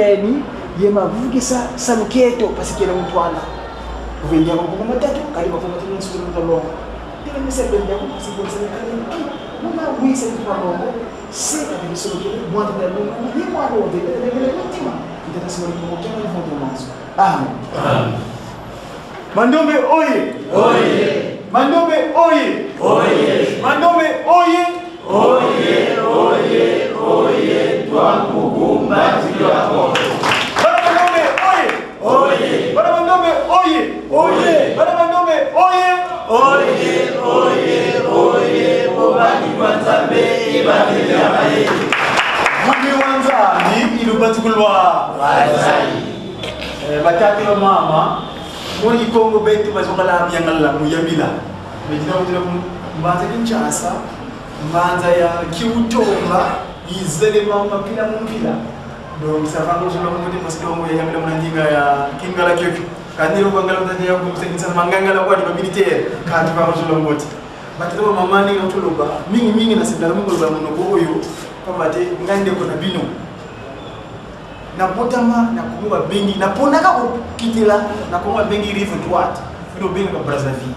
Ni ye mavukisa saluketo pasikela mutwala kuvendia kwa matatu kali kwa matatu nsuku mutolongo tena misebe ya kusikonsa kali ki muna wisa mutwalongo se kabisolokele mwana na lungu ni mwana wote ndengele mutima itakasema ni mokema ni foto maso. Amen. Amen. Mandombe oye! Oye! Mandombe oye! Oye! Mandombe oye! Oye, oye, oye, twakukumbatia moto. Bana Mandombe oye! Oye! Bana Mandombe oye! Oye! Bana Mandombe oye! Oye, oye, oye, bobani bwa Nzambe ebandeli ya mayele. Muni wa Nzambi ilubatukulwa. Wazali. Batata ba mama muri Kongo betu bazongala byangala muyamila. Mejina kutila mbanza Kinshasa, mbanza ya Kiutonga, izele mama pila mumpila. Donc ça va nous sommes monter parce que on ya yamila munandinga ya Kingala Kyokyo. Kaniro bangala mutanya ya kumsengisa mangangala kwa ni militaire kanti ba nous moti. Batata ba mama ni ngatuloba mingi mingi na sindala mungu ba munoko oyo pamba te ngande ko na bino. Nabotama na Kongo babengi, naponaka kokitela na Kongo babengi rive droite, bino bengaka Brazzaville.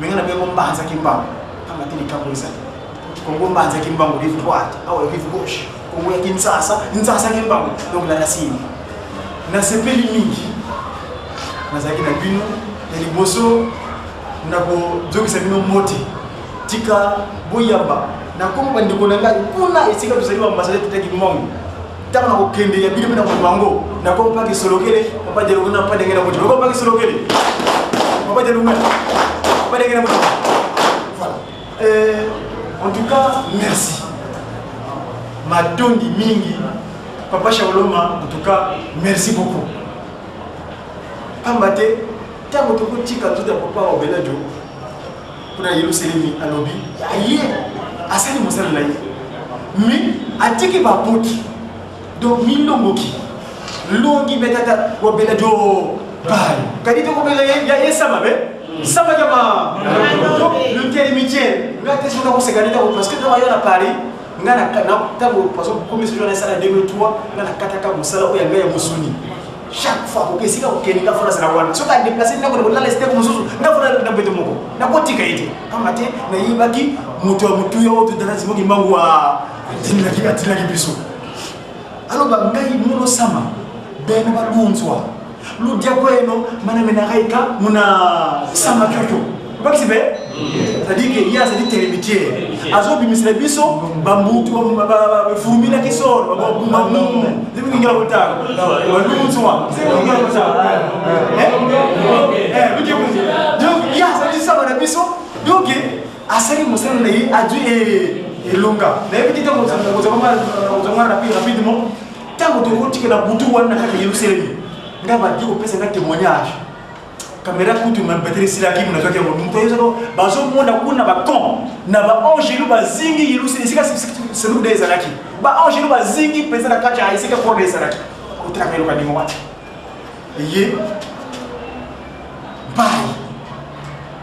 Mais nga nabengo Mbanza Kimbangu, pamba te likambo ezali. Kongo Mbanza Kimbangu rive droite, awa rive gauche. Kongo ya Kinshasa, Nzasa Kimbangu, donc la racine. Nasepeli mingi. Nazalaki na bino ya liboso nakozongisa bino mbote. Tika boyamba na Kongo bandeko na ngai kuna esika tozali ba ambassadeur Tata Kimbangu. Ntango nakokende ya bino mpe na bango, nakomi mpaka esolokele, papa Dialungana, papa Denge na moto. Nakomi mpaka esolokele, papa Dialungana, papa Denge na moto. Voilà. En tout cas, merci. Matondi mingi, papa Shaoloma, en tout cas, merci beaucoup. Pamba te, ntango tokotika nzoto ya papa wa Beladio, kuna Yerusalemi alobi, aye, asali mosala na ye. Mais atiki bapoti. Donc milongoki. Longi betata wa Beladio. Bye. Kadi tokobela ye ya ye sama be. Sama jama. Donc le télémitier, nga te soka ko sekani ta parce que ta ya na Paris, nga na na tango parce que premier séjour na sala 2003, nga na kataka mosala oyo ya nga ya mosuni. Chaque fois ko esika ko kende nga fona sala wana. Soka déplacer ndako na kolala step mosusu, nga fona na beto moko. Na kotika ye te. Pamba te nayebaki moto ya motuya oyo totala Simon Kimbangu wa atindaki atindaki biso. Aloba ngai mono sama bene balunzwa ludia kweno mana menakaika muna sama kyokyo bakisi be c'est-à-dire que ye azali telemitiere azobimisela biso bambutu bafurumilaki solo bamumu zebikingela kotanga balunzwa zebikingela kotanga donc ye azali sama na biso donc asali mosala na ye azwi elonga nayebi te ntango kozanga rapidement ntango tokotikela butu wana na kati ya Yerusalemi nga badi kopesa nga témoignage kamera kutu ma batterie esilaki mona azwaki yango moto ayezaka bazomona kuna bacamp na baangelu bazingi Yerusalemi esika seluku nde ezalaki baangelu bazingi mpenza na kati ya esika kona ezalaki otalaka eloko ya ndenge wana ye mpai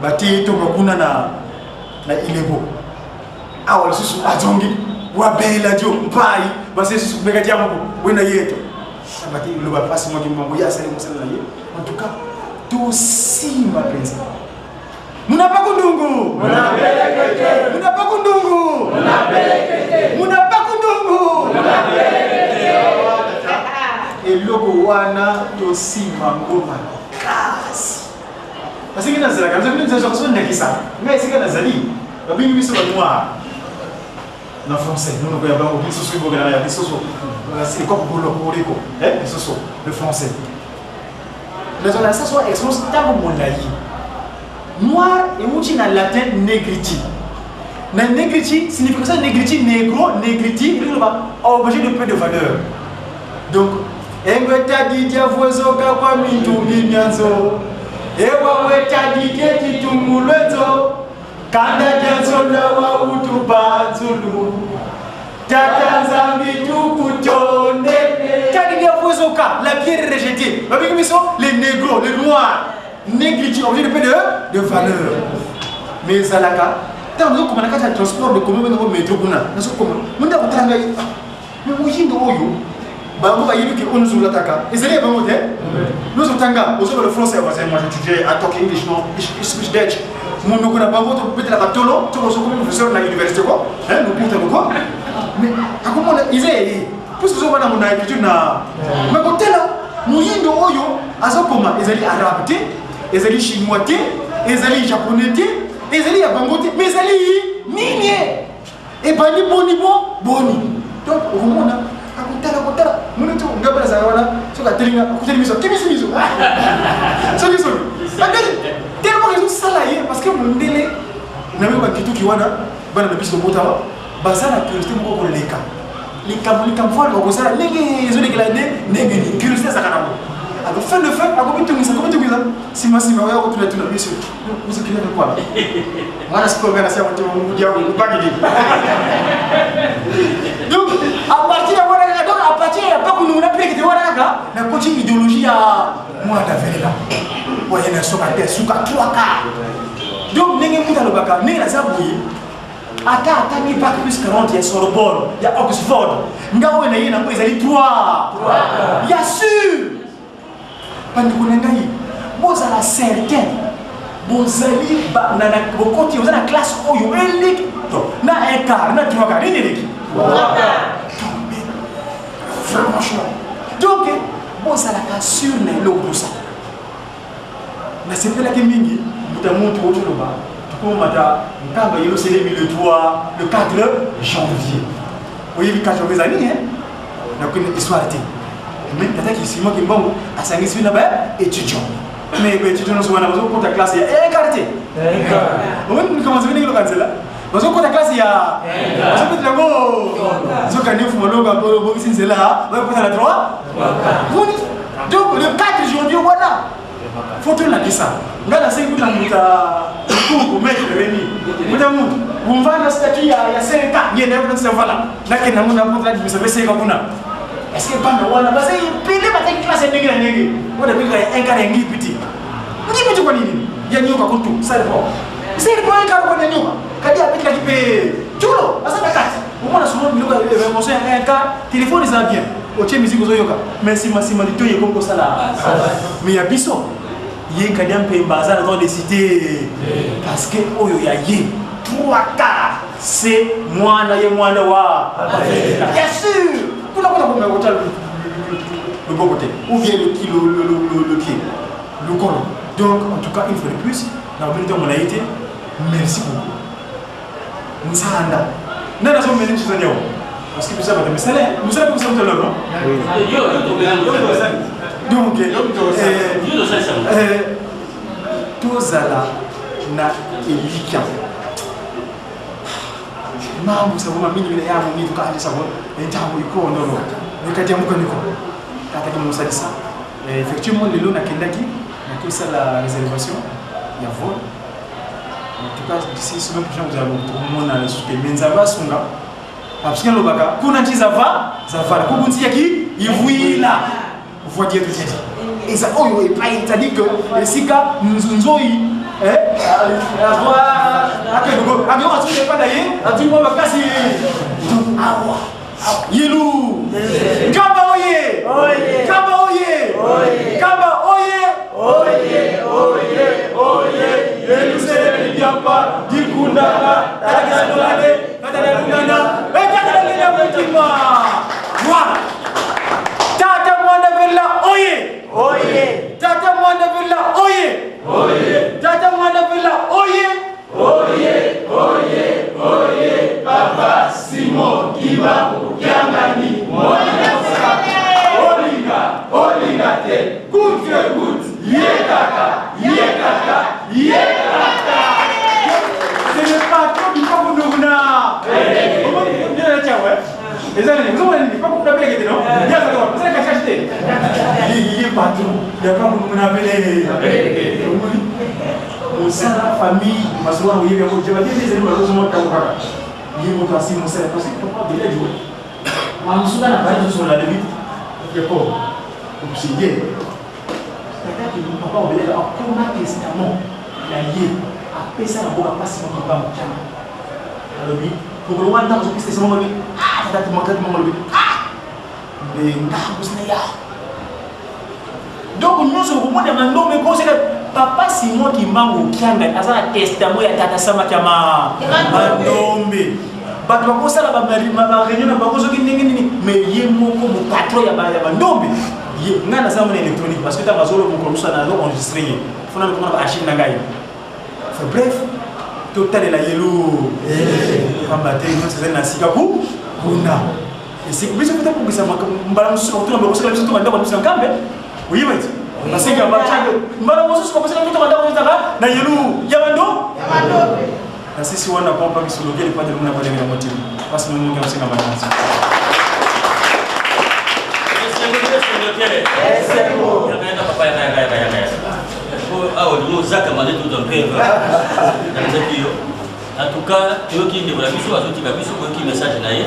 batie tonga kuna na ilebo awa lisusu azongi wabela dio mpai basi lisusu kubeka diambo wena yeto bati loba pasi moki mbongo ye asali mosala na ye en tout cas tosimba mpenza munapaku ndungu munapaku ndungu munapaku ndungu eloko wana tosimba ngoma kasi parce que nazalaka nzambe nzambe azondakisa ngai esika nazali babengi biso ba noir na français monoko ya bango biso soki bokela ya biso so c'est comme boloko eh biso so le français nazala ça soit expose ntango molai noir euti na latin negriti na negriti signification negriti negro negriti elingi loba objet de peu de valeur donc engwetadidiavuezoka kwa mintumbi mianzo ewawetadidiekitumulwezo kanda dianzola wa utubanzulu tata nzambi tukutonde tadidiavuezoka la pierre rejetée babengi biso les négros les noirs négriti objet de peu de valeur mais ezalaka ntango nazokoma na kati ya transport de commun bengango metro kuna nazokoma monda kotala ngai mais moyindo oyo Bango bayebi ke oyo nyonso olataka ezali ya bango te. Nyonso otanga ozoloba le français, moi j'étudie, I talk English, non, ich speak Dutch. Monoko na bango tobetelaka tolo soki ozokomi professeur na université ko lokuta loko, mais akomona eza ya ye puisque ozobana na écriture na mais kotala moyindo oyo azokoma ezali arabe te, ezali chinois te, ezali japonais te, ezali ya bango te, mais ezali nini, ebandi boni bo boni. Donc okomona akotala kotala moni to nga mpe nazala wana, soki atelinga akuteli miso, akimisi miso, soki soki ateli tellement ezosala ye, parce que mondele na yo bakituki wana, bana na biso tobotama baza na curiosité moko koleka likambo likambo fo aluka kosala ndenge ezolekela nde ndenge nini. Curiosité ezalaka nango. Alors fin de fin akomitungisa, akomitungisa, nsima nsima oya kotuna tuna biso vous écrivez quoi wana. Sikoyo nga nasi ya motema mudiango ubangili. Donc à partir ya wana kaka, donc à partir ya pakunungu na pelekete wana kaka nakoti idéologie ya mwana velela oye na soka te suka trois quarts. Donc ndenge mutu alobaka, ndenge naza boye, ata atangi bac plus 40 ya Sorbonne, ya Oxford, nga oyo na ye nango ezali 3 ya sûr. Bandeko na ngai, bozala certain bozali bokoti, oza na classe oyo eleki to na un quart na trois quart, nini eleki franchement. Donc bozalaka sûr na eloko tosala. Nasepelaki mingi moto ya motu otoloba tokomata Nkamba Yelusalemi le 3, le 4 janvier. Oyebi 4 janvier ezali nini? Nakokende histoire te, mais tataki Simon Kimbangu asangisi na ba étudiant, mais ba étudiant nyonso wana bazokota classe ya un quart te. Omoni ndenge loka nzela bazokota classe ya bazokotela yango, nzoka nde mfuma longa bongisi nzela bakota na 3. Moni, donc le 4 janvier wana faut tolakisa. Ngai nasengi kuta muta kuku maître Remi, muta mutu umvana statut ya 5 ye naye kuna vala nakenda ngo nakotala dimisa mpe seka kuna. Est ce que bana wana baza ebele bataki classe ya ndenge na ndenge wana bika ya un quart ya ngipiti ngipiti kwa nini ya nyoka kutu sale po sale po un quart kwa ya nyoka kadi abetelaki mpe tulo aza na kati. Omona souvent biloko ya émotion ya un quart, téléphone eza bien, otie musique ozoyoka, mais nsima nsima litoyi ekomi kosala. Mais ya biso ye Kadia Mpemba aza na droit de cité, parce que oyo ya ye trois quarts, c'est mwana ye, mwana wa bien sûr kuna kuna komeka kotala loboko te ou bien le pied, lokolo. Donc en tout cas, une fois de plus, na obini ntango na ye te. Merci beaucoup. Nsanda nani azomene nchizo nyao, parce que biso bato misala mosala mpe kosala motalo, non? Donc tozala na elikya mambo saboma mingi mina yango mingi tukanje sabo ntango ikonono nekati ya mukaniko tataki mosalisa. Effectivement, lelo nakendaki nakosala réservation ya vol. En tout cas, d'ici semaine prochaine vous allez komona lisusu te, mais Nzambe asunga, parce que alobaka kuna nti zava zavala kuku nti yaki ivuila voix Dieu tout eza oyo epai, c'est-à-dire que esika nzoi akende asuki epai na ye atiki mwa makasi. Donc awa yelu Nkamba oye, Nkamba oye, Nkamba oye, oye oye oye! Yelusalemi diampa dikundaka tatakisanolale tatalalungana etatalalena mutima. Voilà, Tata Mwanda Vella oye! Oye! Tata Mwanda Vella oye! Oye! Tata Mwanda Vella oye! Oye oye oye! Papa Simon Kimbangu Kiangani, mwana olinga olinga te, coûte que coûte, ye kaka, ye kaka, ye kaka. C'est le patron du Pakununguna. Eza nini? Ozomona nini? Pakununguna peleke te, non? Yazaka ozala cache te. Ye patron ya Pakununguna pele. Omoni mosala famille masolo wana oyebi yango jeba te, ezali bazozoma ntango kaka ye moto asi mosala, parce que papa bela joue mamosuka na bali tosola lebi yako obseye tataki papa obelela akoma testament na ye, apesa na mboka mpasi moko mokana. Alobi mokolo wana ntango ozopesa testament, alobi tata tata moko, alobi. Ngambo zina ya donc nyonso okomona mandombe ekosela. Papa Simon Kimbangu Kiangani aza na testament ya tata Sama Kiama Mandombe. Bato bakosala bareunion na bango soki ndenge nini, mais ye moko mopatron ya bandombe, ye ngai naza mona électronique, parce que ntango azolo mokolo mosusu nazo enregistre ye, fona lokomona baarchive na ngai. Enfin bref, totalela yelo pamba te, nyonso ezali na sika ku kuna esika biso mpe tokobisa mbala mosusu bakotuna, bakosala biso tonga ndako na biso na Nkambe. Oyeba ti basengi ya bachange, mbala mosusu bakosala biso tonga ndako na yelu ya bando na sisi wana pompa biso lokeli pande mona balenge na motima pasi nomoki asenga badansi. Awa olingi ozaka mane tuta mpe nalezaki yo. En tout cas, toyoki ndeko na biso azotika biso, koyoki message na ye.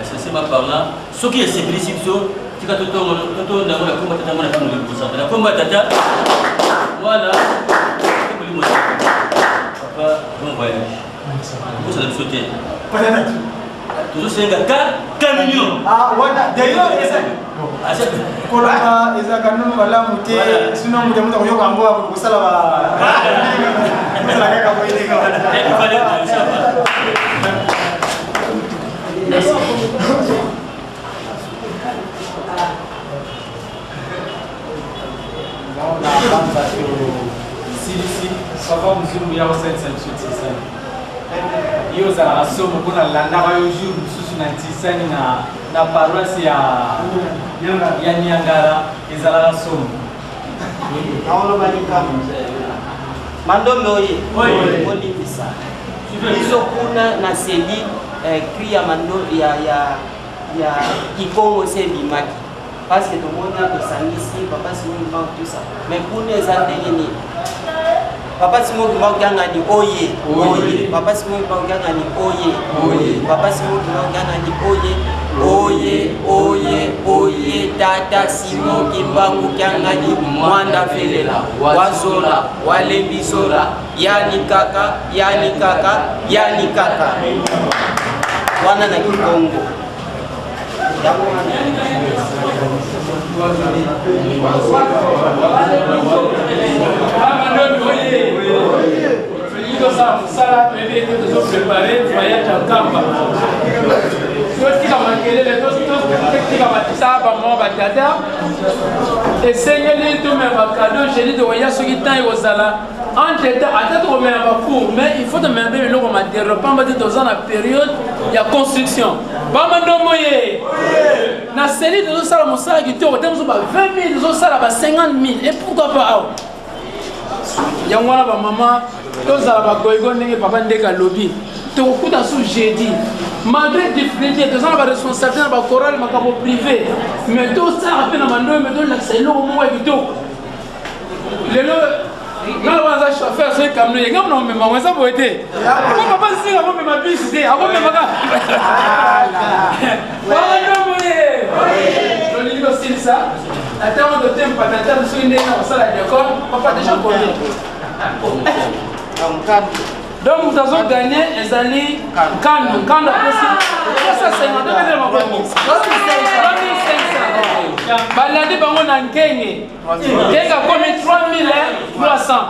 Sincèrement parlant, soki esepelisi biso, tika totonda yango na komba Tata, Mwana mpe Molimo Santo. Na komba Tata, Mwana mpe Molimo Santo. Papa, bon voyage. Kosala biso te, tozosenga ka camion. D'ailleurs, koloba ezalaka nano malamu te, sinon moto moto akoyoka yango, akosala kosala kaka boyeleka. Na banza silisi papa mozungu ya kosalisa biso Ntisani. Yo ozalaka somo mpona landaka yo jour mosusu na Ntisani na paroisse ya Niangara, ezalaka somo. Naoloba likambo, Mandombe oye, olimbisa biso kuna na seli cri ya mando ya Kikongo se ebimaki, parce que tomoni tosangisi papa Simon Kimbangu, tout ça, mais kuna eza ndenge nini? Papa Simon Kimbangu Kiangani oye! Oye! Papa Simon Kimbangu Kiangani oye! Oye! Papa Simon Kimbangu Kiangani oye! Oye! Oye! Oye! Tata Simon Kimbangu Kiangani, mwanda velela wazola walembisola, yani kaka, yani kaka, yani kaka wana na Kikongo, yango wana. Mandombe oye! Tolingi tosala mosala, toyebi ete tozoprépare voyage ya Nkamba. Totika makelele, totika batisaka bamama batata. Esengeli tomema cadeau jeudi, tokoya soki temps ekozala. Entre temps, ata tokomema bacours, mais il faut tomema mpe biloko matériel, pamba te toza na période ya construction. Bamandombo ye na seli, tozosala mosala kitoko te, mosusu ba 20 000, tozosala ba 50 000, et pourquoi pas awa? Yango wana, bamama, tozala bagoyigo ndenge papa ndenge alobi. Tokokuta su jeudi, malgré difficulté, toza na baresponsabilité na bachorale, makambo privé, mais tosalaka mpe na Mandombe, tolakisa eloko moko ya kitoko. Lelo nga wana aza chauffeur, soki camion ye nga mona komema ngo, eza boye te, po papa Nsinga akomema bisi te, akomemaka Bamandombe ye. Tolingi tosilisa na ntango totempata ntango soki ndenge na kosala décor. Papa déjà combien? Donc moto azoganye ezali Nkando. Nkando apesi 350, tobetela maboko, 3500. Balandi bango na Nkenge. Nkenge akomi 3300,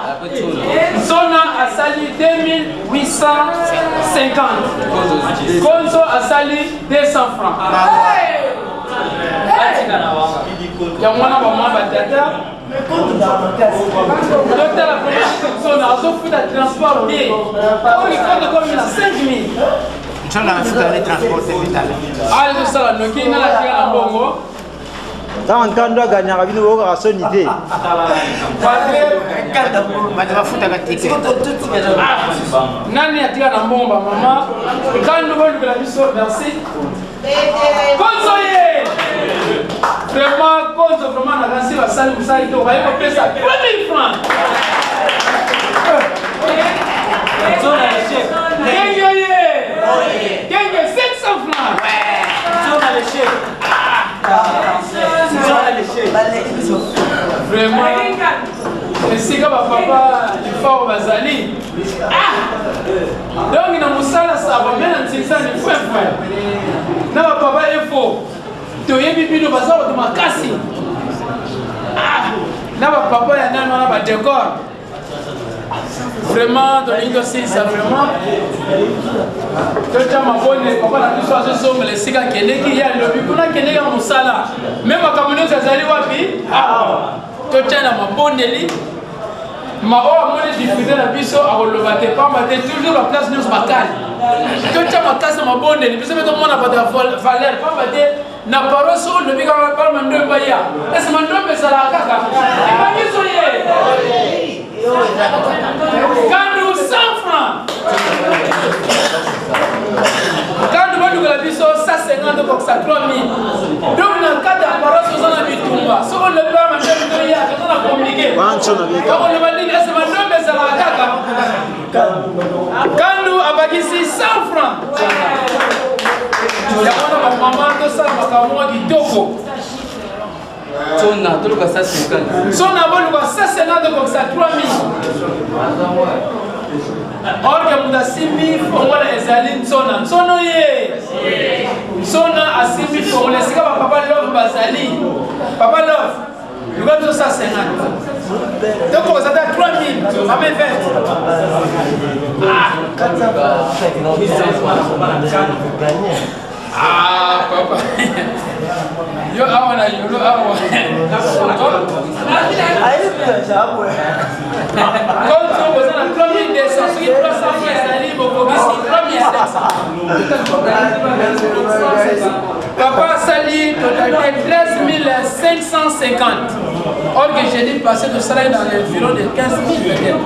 Nsona asali 2850, Konzo asali 200 francs. Yango wana, bamama batata, totala Nsona azofuta transport te, oyo konto komi na 5000. Nsona afuta ne transport te vitala. Awa ezosala noki nga natika na mbongo. Ntango Nkando aganyaka, bino boyokaka soni te. Bato bafutaka ticket. Nani atika na mbongo? Bamama, Nkando bolukela biso. Merci Konzo ye, vraiment Konzo, vraiment nakanisi basali mosala kitoko, baye kopesa 3000 francs. Kenge ye, Kenge 700 francs. Vraiment, esika bapapa lifao bazali donc na mosala sava me na ntinsani fwefwe na bapapa efo. Toyebi bino baza bato makasi. Ah, na ba papa ya nani wana ba decor. Vraiment tolingi tosilisa vraiment. Totya mabone papa na biso azozongela esika akendeki ye alobi kuna akendeki ya mosala me makambo nyonso azali wapi awa totya na mabondeli ma oyo amoni difficulté na biso akoloba te pamba te toujours baplace nyonso bakali totya makasi na mabondeli biso mpe tomona bato ya valeur pamba te na paroisse oyo olobi kaka bana mandombe baya ese mandombe ezalaka kaka ebangiso ye kandu 100 franc kandu balukela biso 150 okokisa 3000 donc na kati ya paroisse oza na bitumba soki olobi bana mandombe toya toza na communiqué bakoloba nini ese mandombe ezalaka kaka Kandu abakisi 100 francs. Yango na bamama tosala makambo mwa kitoko. Sona toluka 150. Sona boluka 150 tokokisa 3000. Or que moto asimbi fongola ezali nsona. Nsono ye. Nsona asimbi fongola esika ba papa love bazali. Papa love. Luka biso 150. Tokoza ata 3000, mame 20. Ah. Ah, papa. Yo awa na yolo awa. Konzo boza na 3200 soki 300 ezali bokokisi 3500. Papa asali totalité 13 550. Or que jeudi passé tosalaki dans l'environ de 15 000 peut-être.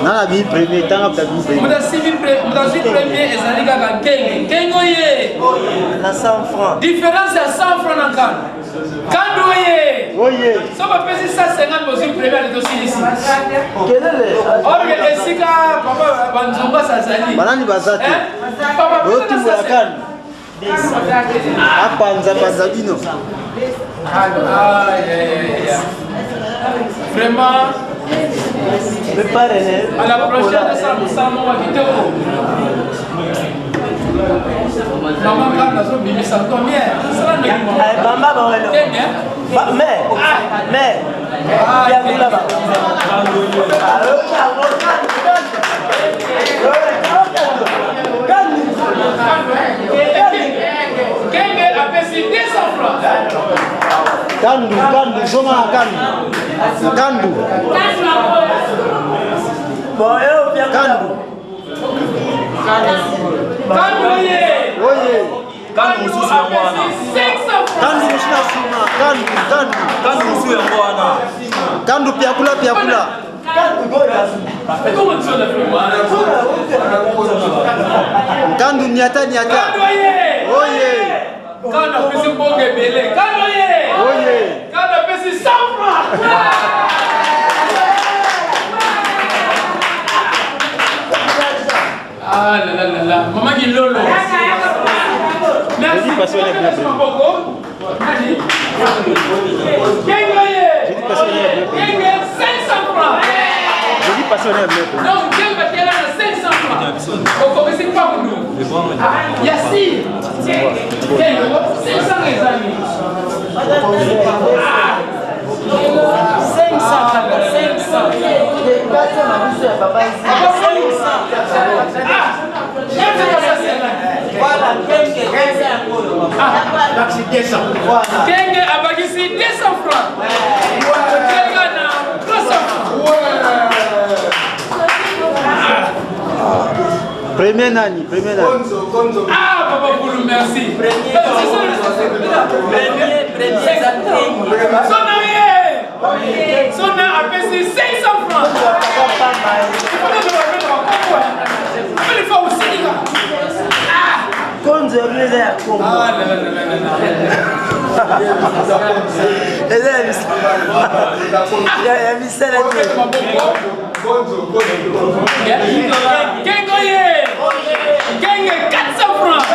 Nana bi premier tanga bi premier. Moto asimbi moto azwi premier ezali kaka nkenge. Nkenge oye. Na 100 francs. Différence ya 100 francs na nkano. Kando oye. Oye. So bapesi 150 bozwi premier ale tosilisi. Kelele. Or que esika papa banzonga sazali. Banani baza te. Papa Botimbola kano. Apanza panza bino. Vraiment. À la prochaine, tosala mosala moko ya kitoko. Mama nga nazobimisa combien? Tosala ndenge moko. Bamba bawelo. Mais, mais, biakula ba. Kenge apesi 200 francs. Kandu, kandu, zonga na kandu. Kandu. Kandu. Kandu ye. Oye. Kandu mosusu yango wana. Kandu mosusu na nsima. Kandu, kandu. Kandu mosusu yango wana. Kandu piakula piakula. Kandu niata niata. Oye. Kandu apesi mbongo ebele. Kandu ye. Oye. Kandu apesi 100 francs. Ah là là là là. Maman Gilolo. Merci. Nani? Kenge ye. Kenge 500 francs. Donc Kenge batela na 500 francs. Okomisi kwa kundu. Yasi. Kenge 500 ezali. Ah. 500 500. Kenge abakisi 200 francs. Kenge na 300 francs. Premier nani, premier nani. Ah papa Boulou, merci. Premier, premier, Sona ye. Sona apesi 500 francs. Il faut aussi Konzo ya bino eza ya Kongo. Eza ya misala te. Kengo ye. Kenge 400 francs.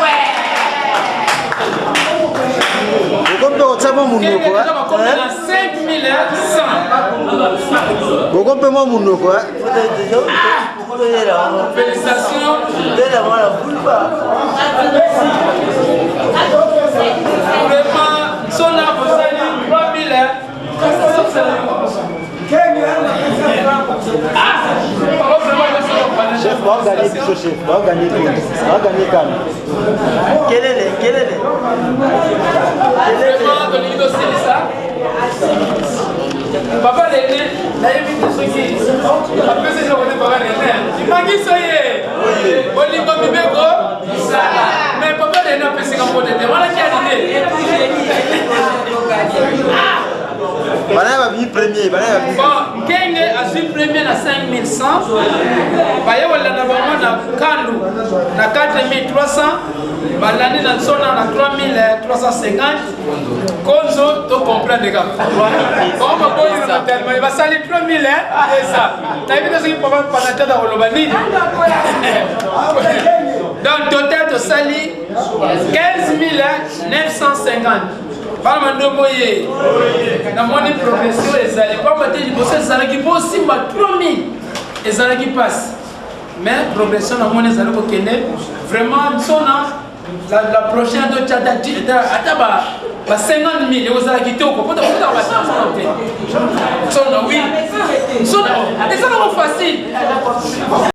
Bokomi mpe kotia mwa monoko. 5100. Bokomi mpe mwa monoko. Félicitations. Vraiment, Chef, baoganye biso chef, baoganye koni, baoganye kano. Kelele, kelele. Vraiment, tolingi tosilisa. Papa René, nayebi te soki apesi eloko te papa René. Mangiso ye. Bolingo mibeko. Mais papa René apesika mbote te. Wana kiadi te. Bana babimi premier, bana babimi. Bon, Nkenge azwi premier na 5100, baye kolanda bango na Kandu na 4300, balandi na Nsona na 3350, Konzo to comprendre kaka. Bango baboyi na batelema basali 3200. Nayebi te soki papa Panatata koloba nini. Donc total tosali 15950. Bana mandombo ye namoni progression ezali pamba te liboso ezalaki mpo osimba 3000 ezalaki mpasi mais progression namoni ezali kokende vraiment nsona la, la prochaine totya ata ba ba 50 000 ekozala kitoko mpo tokotaka ba 100 te nsona wi nsona eza nango facile.